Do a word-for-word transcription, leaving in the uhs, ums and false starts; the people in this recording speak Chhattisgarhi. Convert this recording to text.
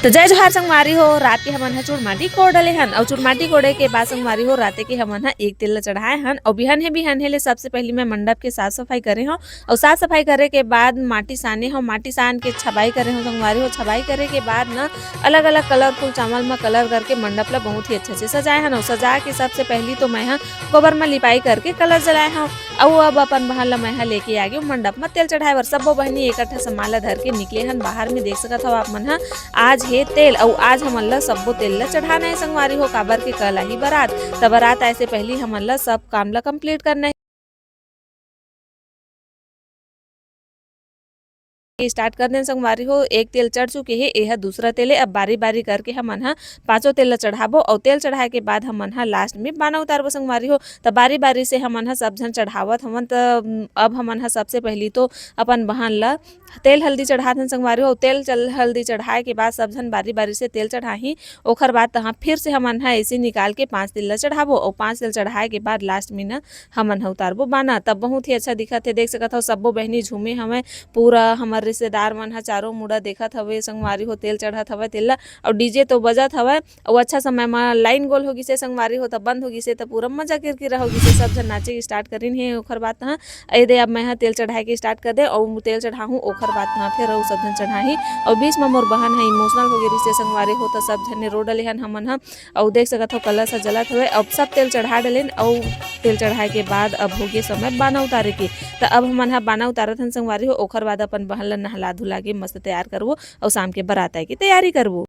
तो जय जोहार संगवारी हो, रात के हमन ह चुरमाटी कोड़ डले हन, अउ चुरमाटी कोड़े के बाद संगवारी हो, राते के हमन ह एक तेल ल चढ़ाए हन, अउ बिहन हे, बिहन हे ले सबसे पहली मैं मंडप के साफ सफाई करे हव, अउ साफ सफाई करे के बाद माटी साने हव, माटी सान के छबाई करे हव संगवारी हो। छबाई करे के बाद न अलग-अलग colourful चावल म colour करके मंडप ल बहुत ही अच्छा से सजाए हन, अउ सजा के सबसे पहली तो मैं ह गोबर म लिपाई करके colour जलाए हव, अउ अब अपन बहन ल मैं ह लेके आ गेव मंडप म तेल चढ़ाए बर। सब्बो बहिनी एक ठा समान ल धर के निकले हन बाहर में। देख सकत हव आप मन ह, आज हे तेल, अउ आज हमन ल सब्बो तेल ल चढ़ाना हे संगवारी हो, काबर के कल आही बारात। त बारात आए से पहली हमन ल सब काम ल complete करना हे। Start कर देन संगवारी हो, एक तेल चढ़ चुके हे, एह दूसरा तेल ए। अब बारी-बारी करके हमन ह पांचों तेल ल चढ़ाबो, अउ तेल चढ़ाए के बाद हमन ह last में बाना उतारबो संगवारी हो। त बारी-बारी से हमन ह सब झन चढ़ावत हवन। त, उम, अब हमन ह सबसे पहली तो अपन बहन ल तेल हल्दी चढ़ात हन संगवारी हो। तेल चल-, हल्दी चढ़ाए के बाद सब झन बारी-बारी से तेल चढ़ाही। ओखर बाद तहाँ फिर से हमन ह ऐसे निकाल के पांच तेल ल चढ़ाबो, अउ पांच तेल चढ़ाए के बाद last में न हमन ह उतारबो बाना। तब बहुत ही अच्छा दिखत हे, देख सकत हव सब्बो बहिनी झूमे हवय, पूरा हमर रिश्तेदार मन ह चारों मुड़ा देखत हवे संगवारी हो, तेल चढ़त हवय तेल ल, अउ DJ तो बजत हवय, अउ अच्छा समय म line गोल हो गिसे संगवारी हो, त बंद हो गिसे, त पूरा मजा किरकिरा हो गिसे, सब झन नाचे start करिन हे। ओखर बाद तहाँ ए दे अब मैं ह तेल चढ़ाए के start कर दे, अउ तेल चढ़ाहूं, ओखर बाद तहाँ फिर अउ सब झन चढ़ाही, अउ बीच म मोर बहन ह emotional हो गे रिसे संगवारी हो, त सब झन ने रो डले हन हमन ह। अउ देख सकत हव कलश ह जलत हवय। अब सब तेल चढ़ा डलेन अउ तेल चढ़ाए के बाद अब होगे समय बाना उतारे के। त अब हमन ह बाना उतारत हन संगवारी हो, ओखर बाद अपन बहन ल नहला धुला के मस्त तैयार करबो अउ शाम के बारात आए के तैयारी करबो।